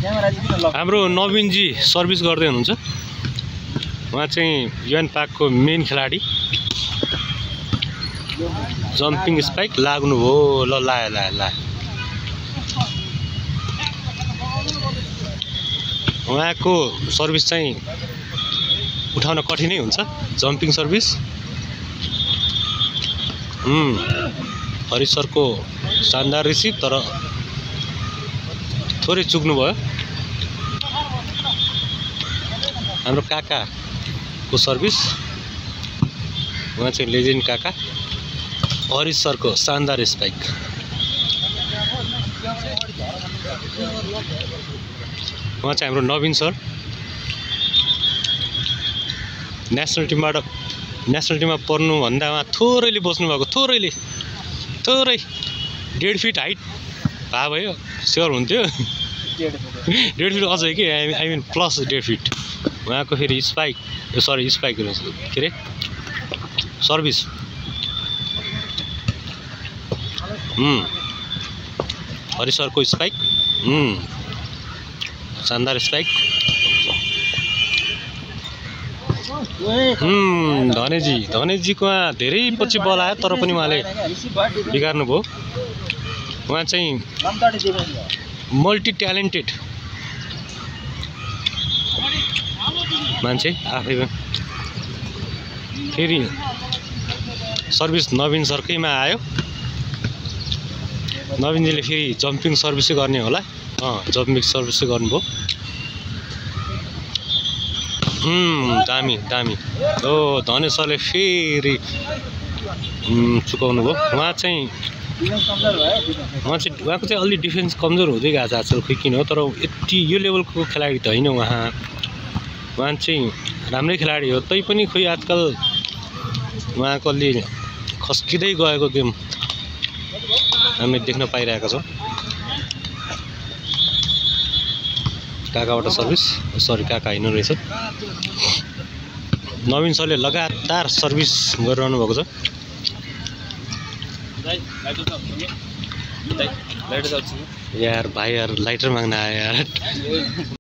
हाम्रो नवीनजी सर्भिस गर्दै हुनुहुन्छ। उहाँ चाहिँ युएन पार्कको मेन खेलाडी। जम्पिङ स्पाइक लाग्नु भो ल ला उहाँको सर्भिस चाहिँ उठाउन कठिनै हुन्छ जम्पिङ सर्भिस। हरि सरको शानदार रिसिभ तर थोरै चुक्नु भयो। हाम्रो काकाको सर्भिस उहाँ चाहिँ लेजेन्ड काका हरि सरको शानदार स्पाइक। उहाँ चाहिँ हाम्रो नवीन सर नेसनल टिममा पर्नुभन्दा उहाँ थोरैले बस्नु भएको थोरै 1.5 फिट हाइट भए भयो स्योर हुन्थ्यो। 1.5 फिट अझै कि आई मिन प्लस 1.5 फिट। उहाँको फेरि स्पाइक के अरे सर्भिस हरि सरको स्पाइक शानदार स्पाइक। धनेजीको धेरै पछि बल आयो तर पनि उहाँले बिगार्नु भयो। उहाँ चाहिँ मल्टी ट्यालेन्टेड मान्छे आफैमा। फेरि सर्भिस नवीन सरकैमा आयो। नवीनजीले फेरि जम्पिङ सर्भिसै गर्ने होला। जम्पिङ सर्भिसै गर्नुभयो। दामी धने सरले फेरि चुकाउनु भयो। उहाँको चाहिँ अलि डिफेन्स कमजोर हुँदै गएको छ आजकल खोइ किन हो तर यति यो लेभलको खेलाडी त होइन। उहाँ चाहिँ राम्रै खेलाडी हो तैपनि खोइ आजकल उहाँको अलि खस्किँदै गएको गेम हामी देख्न पाइरहेका छौँ। काकाबाट सर्भिस काका होइन रहेछ। नवीन सरले लगातार सर्भिस गरिरहनु भएको छ। यार भाइ यार लाइटर माग्न आयो यार।